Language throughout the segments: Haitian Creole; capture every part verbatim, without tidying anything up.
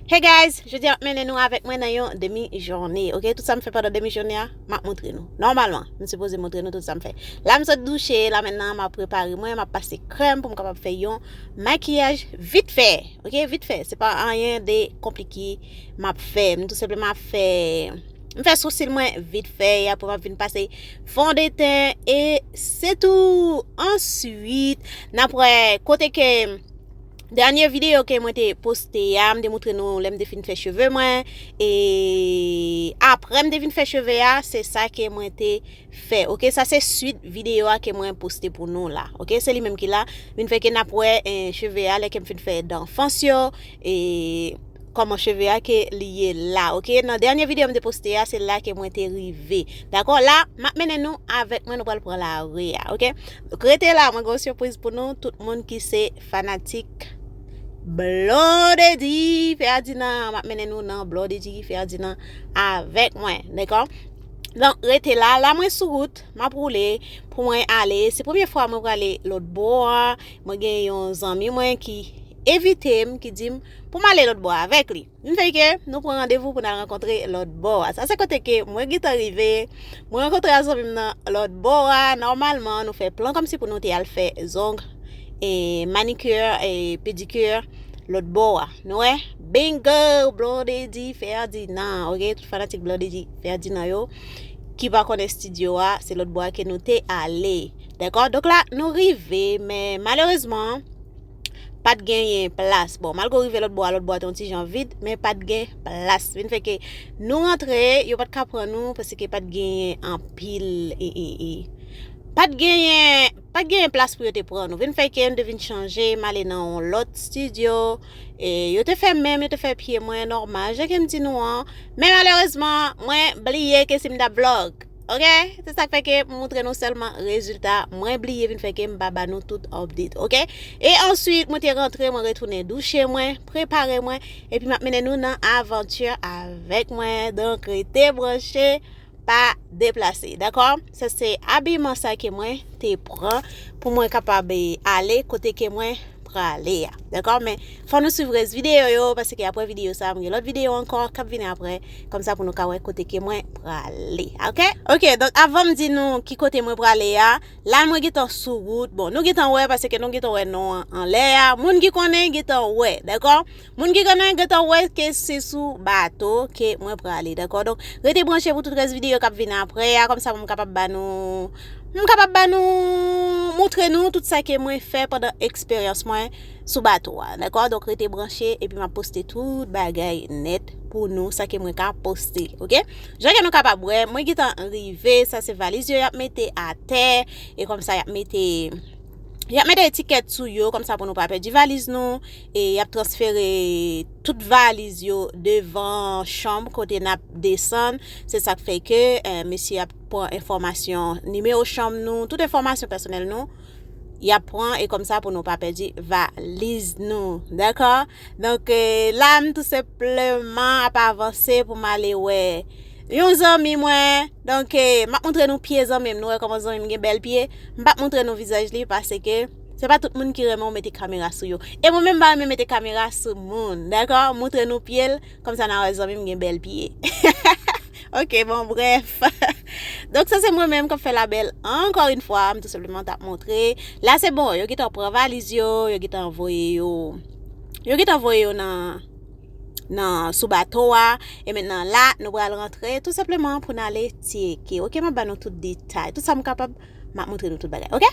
Hey guys, jodi a m ap mennen nou avèk mwen nan yon demi jounen, ok? Tout sa m fè pandan demi jounen a, m ap montre nou. Nòmalman, m sipoze montre nou tout sa m fè. La m sot douche, la mentnan m ap prepare mwen, m ap pase krèm pou m kapab fè yon makiyaj vit fè, ok? Vit fè, se pa anyen de konplike m ap fè. M tou senpleman ap fè, m fè sousi mwen vit fè, e apre m ap vin pase fondeten e se tou. Answit, n ap wè kote ke dènye videyo ke mwen te poste a, m te montre nou lè m te fin fè cheve mwen. E apre m te fin fè cheve a, se sa ke mwen te fè. Ok, sa se swit videyo a ke mwen poste pou nou la. Ok, se li menm ki la. Vin fè ke n ap wè, eh, cheve a, lè ke m fin fè dan fans yo, e kòman cheve a ke li ye la. Ok, nan dènye videyo m te poste a, se la ke mwen te rive. Dakò, la, m ap mennen nou avèk mwen, nou pral pran lari a. Ok, donk rete la, mwen gen yon sipriz pou nou, tout moun ki se fanatik Blondedy Ferdinand. M ap mennen nou nan Blondedy Ferdinand avèk mwen, dakò? Donk, rete la. La, mwen sou wout, m ap woule pou mwen ale. Se premye fwa mwen prale lòt bò a. Mwen gen yon zanmi mwen ki envite m, ki di m pou m ale lòt bò a avèk li. Vin fè ke nou pran randevou pou n al rankontre lòt bò a. Sa se kote ke mwen gentan rive. Mwen rankontre a zanmi m nan lòt bò a. Nòmalman, nou fè plan kòmsi pou nou te al fè zong, e manikir, e pedikir lòt bò a. Nou wè? Bingo! Blondedy Ferdinand. Ok, tout fanatik Blondedy Ferdinand yo ki pa konn estidyo a, se lòt bò a ke nou te ale. Dakò? Donk la, nou rive, men malerezman, pa t genyen plas. Bon, malgre w rive lòt bò a, lòt bò a te yon ti jan vid, men pa t gen plas. Vin fè ke nou rantre, yo pa t ka pran nou, paske pa t genyen anpil, e, e, e. Pa t genyen, pa t genyen plas pou yo te pran nou. Vin fè ke m te vin chanje, m ale nan yon lòt estidyo. E yo te fèmen m, yo te fè pye mwen nòmal, jan ke m di nou an. Men malerezman, mwen bliye ke si m t ap vlog. Ok? Se sa k fè ke m montre nou sèlman rezilta. Mwen bliye vin fè ke m pa ba nou tout update. Ok? E answit, mwen te rantre, mwen retounen douche mwen, prepare mwen, epi m ap mennen nou nan avanti avèk mwen. Donk, rete branche, pa deplase. Dakò? Sa se abiman sa ke mwen te pran pou mwen kapab, eh, ale kote ke mwen prale a. Dakò? Men fò nou swiv rès videyo yo, paske apre videyo sa, mwen gen lòt videyo ankò k ap vini apre, kòmsa pou nou ka wè kote ke mwen prale. Ok? Ok, donk avan m di nou ki kote mwen prale a, la mwen gentan sou wout. Bon, nou gentan wè, paske nou gentan wè non an anlè a. Moun ki konnen gentan wè, dakò? Moun ki konnen gentan wè ke se sou bato ke mwen prale, dakò? Donk, rete branche pou tout rès videyo k ap vini apre a, kòmsa pou m kapab ba nou, m kapab ba nou, montre nou tout sa ke mwen fè pandan eksperyans mwen sou bato a, dakò? Donk, rete branche, epi m ap poste tout bagay nèt pou nou, sa ke mwen ka poste, ok? Jan ke nou kapab wè, mwen gentan rive, sa se valiz yo y ap mete atè, e kòmsa y ap mete, y ap mete etikèt sou yo, kòmsa pou nou pa pèdi valiz nou, e y ap transfere tout valiz yo devan chanm kote n ap desann. Se sa k fè ke, eh, mesye ap pran enfòmasyon, nimewo chanm nou, tout enfòmasyon pèsonèl nou, y ap pran, e kòmsa pou nou pa pèdi valiz nou. Dakò? Donk, eh, la, m tou senpleman ap avanse pou m ale wè yon zanmi mwen. Donk, eh, m ap montre nou pye zanmi m. Nou wè kòman zanmi m gen bèl pye. M p ap montre nou vizaj li paske se pa tout moun ki renmen w mete kamera sou yo. E mwen menm, m pa renmen mete kamera sou moun. Dakò? Montre nou pye l. Kòmsa n a wè zanmi m gen bèl pye. Ok, bon, brèf. Donk, sa se mwen menm k ap fè labèl ankò yon fwa, m tou senpleman t ap montre. La, se bon, yo gentan pran valiz yo, yo gentan voye yo. Yo gentan voye yo nan, nan, sou bato a. E mentnan la, nou pral rantre tou senpleman pou n ale tcheke. Ok, m ap ba nou tout detay. Tout sa m kapab, m ap montre nou tout bagay. Ok?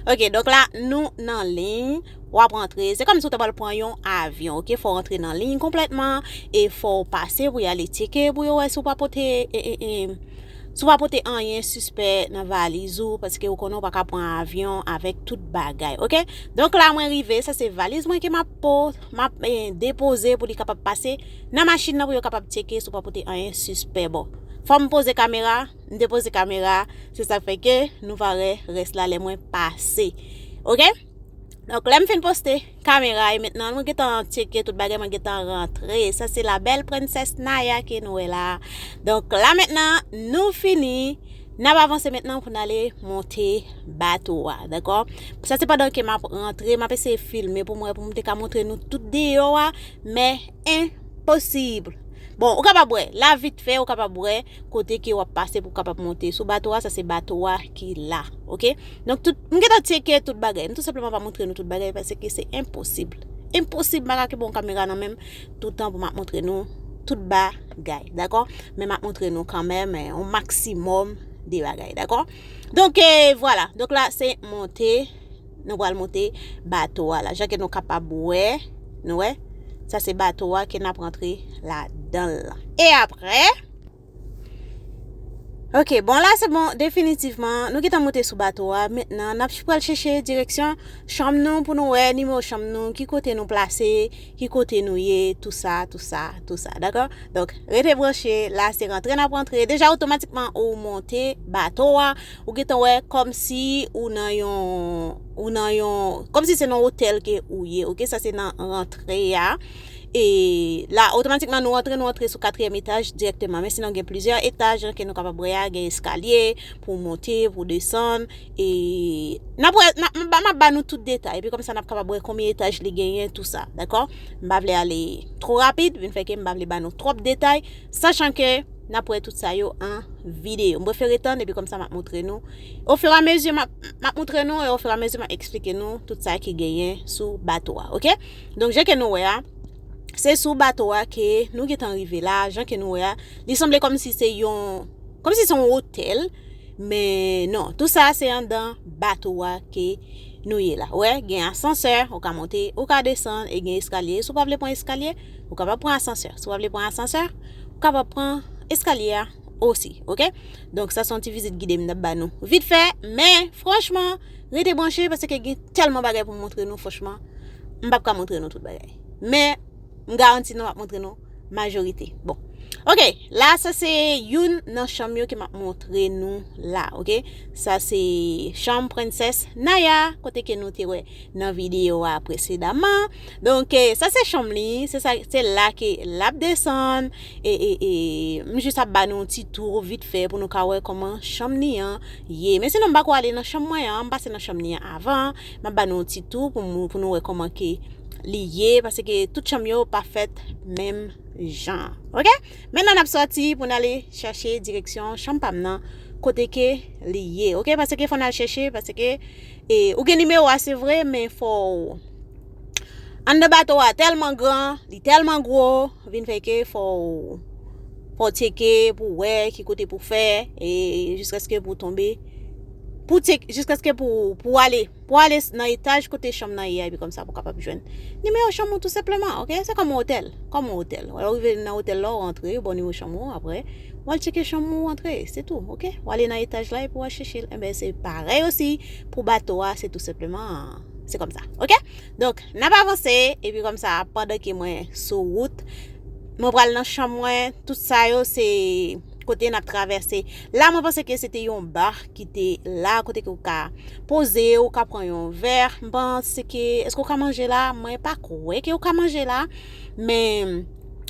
Ok, donk la, nou nan liy, w ap rantre. Se kòmsi w ta pral pran yon avyon, ok? Fò w rantre nan liy konplètman, e fò w pase pou y ale tcheke, pou yo wè si w pa pote, e, e, e, si w pa pote anyen sispè nan valiz ou, paske ou konnen w pa ka pran avyon avèk tout bagay, ok? Donk la, mwen rive, sa se valiz mwen ke m ap po-, m ap, eh, depoze pou li kapab pase nan machin nan pou yo kapab tcheke si w pa pote anyen sispè. Bon, fò m poze kamera, m depoze kamera, se sa k fè ke nou va wè rès la lè mwen pase. Ok? Donk, lè m fin poste kamera, e mentnan mwen gentan tcheke tout bagay, mwen gentan rantre. Sa se la bèl prensès Naya ke nou wè la. Donk, la mentnan, nou fini. N ap avanse mentnan pou n ale monte bato a, dakò? Sa se pandan ke m ap rantre, m ap eseye filme pou m wè, pou m te ka montre nou tout deyò a, men enposib. Bon, ou kapab wè, la vit fè, ou kapab wè kote ke w ap pase pou w kapab monte sou bato a, sa se bato a ki la, oke? Donk, tout, m gentan tcheke tout bagay. M tou senpleman pa montre nou tout bagay, paske se enposib. Enposib, m pa ka kenbe yon kamera nan men m toutan pou m ap montre nou tout bagay, dakò? Men m ap montre nou kanmenm, eh, yon maksimòm de bagay, dakò? Donk, eh, vwala. Donk la, se monte, nou pral monte bato a la. Jan ke nou kapab wè, nou wè, sa se bato a ke n ap rantre ladan l lan. E apre, oke, bon, la se bon, definitivman, nou gentan monte sou bato a. Mentnan, n ap pral chèche direksyon chanm nou pou nou wè nimewo chanm nou, ki kote nou plase, ki kote nou ye, tou sa, tou sa, tou sa, dakò? Donk, rete branche, la se rantre n ap rantre. Deja, otomatikman, ou monte bato a, ou gentan wè kòmsi ou nan yon, ou nan yon, kòmsi se nan otèl ke ou ye, oke? Sa se nan rantre a. E la, otomatikman, nou rantre, nou rantre sou katriyèm etaj dirèkteman. Men sinon, gen plizyè etaj, jan ke nou kapab wè a, gen eskalye pou monte, pou desann. E n ap wè, n ap, m ap ba nou tout detay. Epi kòmsa, n ap kapab wè konbyen etaj li genyen, tou sa, dakò? M pa vle ale twò rapid, vin fè ke m pa vle ba nou twòp detay, sachan ke n ap wè tout sa yo an videyo. M prefere tann, epi kòmsa, m ap montre nou. Ofiramezi, m ap, m ap montre nou, e ofiramezi, m ap eksplike nou tout sa ki genyen sou bato a, oke? Donk, jan ke nou wè a, se sou bato a ke nou gentan rive la, jan ke nou wè a, li sanble kòmsi se yon, kòmsi se yon otèl, men non, tou sa se anndan bato a ke nou ye la. Ou wè, gen asansè, ou ka monte, ou ka desann, e gen eskalye. Si w pa vle pran eskalye, ou kapab pran asansè. Si w pa vle pran asansè, ou kapab pran eskalye a osi, oke? Donk, sa se yon ti vizit gide m t ap ba nou vit fè, men franchman, rete branche paske gen tèlman bagay pou m montre nou, franchman, m p ap ka montre nou tout bagay. Men, m garanti nou m ap montre nou majorite. Bon. Oke, la, sa se youn nan chanm yo ke m ap montre nou la, oke? Sa se chanm Princess Naya, kote ke nou te wè nan videyo a presedaman. Donk, eh, sa se chanm li, se sa, se la ke l ap desann. E, e, e, m jis ap ba nou yon ti tou vit fè pou nou ka wè kòman chanm li an ye. Men sinon, m pako ale nan chanm mwen an, m pase nan chanm li an avan. M ap ba nou yon ti tou pou, m- pou nou wè kòman ke li ye, paske tout chanm yo pa fèt menm jan. Oke? Mentnan, n ap sòti pou n ale chèche direksyon chanm pa m nan, kote ke li ye. Oke? Paske fò n al chèche, paske, e, ou gen nimewo a, se vre, men fò w Anndan bato a tèlman gran, li tèlman gwo, vin fè ke fò w, fò w tcheke pou w wè ki kote pou w fè, e jiskaske pou w tonbe, pou w tchek, jiskaske pou, pou w ale, pou w ale s- nan etaj kote chanm nan ye a, epi kòmsa pou w kapab jwenn nimewo chanm ou tou senpleman, oke? Se kòm yon otèl, kòm yon otèl. Lè w rive nan otèl la, w rantre, yo ba w nimewo chanm ou, apre, w al tcheke chanm ou, w antre, se tou, oke? W ale nan etaj la, epi w al chèche l. Enben, se parèy osi pou bato a, se tou senpleman, se kòmsa, oke? Donk, n ap avanse, epi kòmsa, pandan ke mwen sou wout, mwen pral nan chanm mwen, tout sa yo se kote n ap travèse. La, mwen panse ke se te yon ba ki te la, kote ke ou ka poze, ou ka pran yon vè. M panse ke, èske ou ka manje la? Mwen pa kwè ke ou ka manje la, men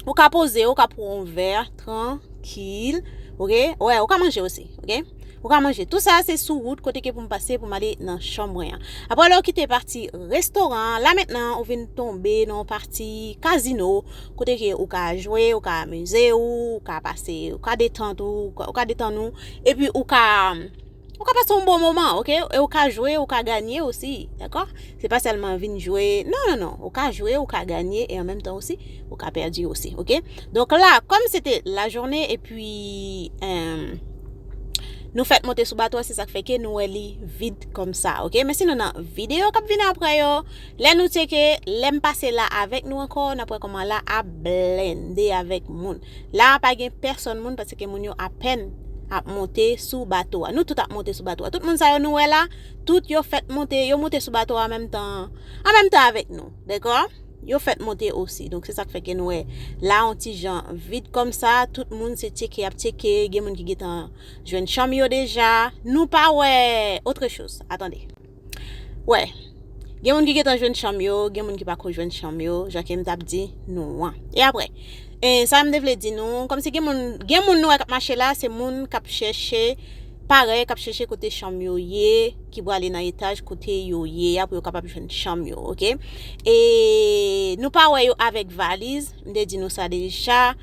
ou ka poze, ou ka pran yon vè, trankil, oke? Wè, ou ka manje osi, oke? Ou ka manje. Tou sa se sou wout kote ke pou m pase pou m ale nan chanm mwen an. Apre lè w kite pati restoran an, la mentnan ou vin tonbe nan yon pati kazino, kote ke ou ka jwe, ou ka amize w, ou ka pase, ou ka detant ou, ou ka, ou ka detann ou, epi ou ka, ou ka pase yon bon moman, oke? E ou ka jwe, ou ka ganye osi, dakò? Se pa sèlman vin jwe, non, non, non, ou ka jwe, ou ka ganye, e an menm tan osi, ou ka pèdi osi, oke? Donk la, kòm se te lajounen, epi, em, nou fèk monte sou bato a, se sa k fè ke nou wè li vid kòmsa, oke? Men sinon, nan videyo k ap vini apre yo, lè nou tcheke, lè m pase la avèk nou ankò, n ap wè kòman la ap blende avèk moun. La, pa gen pèsòn moun, paske moun yo apèn ap monte sou bato a. Nou tout ap monte sou bato a. Tout moun sa yo nou wè la, tout yo fèk monte, yo monte sou bato a an menm tan, an menm tan avèk nou, dakò? Yo fèk monte osi. Donk, se sa k fè ke nou wè la, yon ti jan vid kòmsa, tout moun se tcheke y ap tcheke, gen moun ki gentan jwenn chanm yo deja. Nou pa wè autre chose. Atande. Wè. Gen moun ki gentan jwenn chanm yo, gen moun ki pako jwenn chanm yo, jan ke m t ap di nou an. E apre, e, sa m te vle di nou, kòmsi gen moun, gen moun nou wè k ap mache la, se moun k ap chèche parèy k ap chèche kote chanm yo ye, ki prale nan etaj kote yo ye a pou yo kapab jwenn chanm yo, oke? E nou pa wè yo avèk valiz, m te di nou sa deja.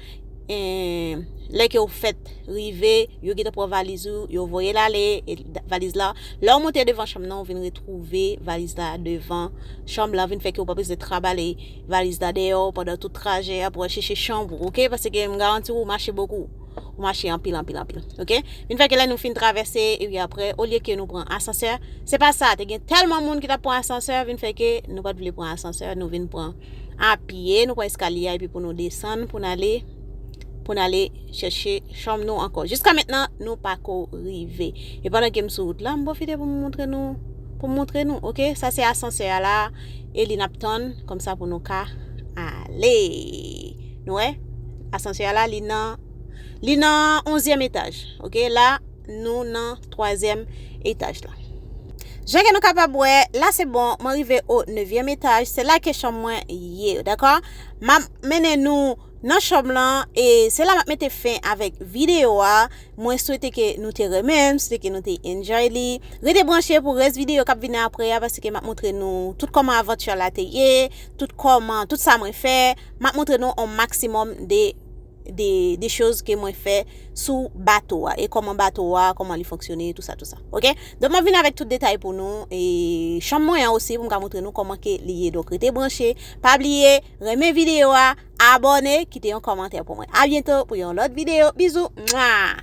E lè ke w fèt rive, yo gentan pran valiz ou, yo voye l ale, e valiz la, lè w monte devan chanm nan, ou vin retwouve valiz la devan chanm la, vin fè ke w pa bezwen trabale valiz la dèyè w pandan tout trajè a pou al chèche chanm ou, oke? Paske m garanti w, ou mache bokou. Ou mache anpil, anpil, anpil. Oke? Vin fè ke lè nou fin travèse, epi apre, olye ke nou pran asansè, se pa sa. Te gen tèlman moun ki t ap pran asansè, vin fè ke nou pa t vle pran asansè, nou vin pran a pye, nou pran eskalye a, epi pou nou desann, pou n ale, pou n ale chèche chanm nou ankò. Jiska mentnan, nou pako rive. E pandan ke m sou wout la, m pwofite pou m montre nou, pou m montre nou, oke? Sa se asansè a la, e li n ap tann, kòmsa pou nou ka ale. Nou wè? Asansè a la, li nan, li nan onzyèm etaj, oke? La, nou nan twazyèm etaj la. Jan ke nou kapab wè, la se bon, mwen rive o nevyèm etaj, se la ke chanm mwen ye, dakò? M ap mennen nou nan chanm lan, e se la m ap mete fen avèk videyo a. Mwen swete ke nou te renmen, m swete ke nou te enjoy li. Rete branche pou rès videyo k ap vini apre a, paske m ap montre nou tout kòman avanti la te ye, tout kòman, tout sa mwen fè. M ap montre nou on maksimòm de, de, de choz ke mwen fè sou bato a, e kòman bato a, kòman li fonksyone, tout sa, tout sa. Oke? Donk, m ap vin avèk tout detay pou nou, e chanm mwen an osi, pou m ka montre nou kòman ke li ye. Donk, rete branche, pa bliye, renmen videyo a, abòne, kite yon kòmantè pou mwen. A byento pou yon lòt videyo. Bizou. Mwa!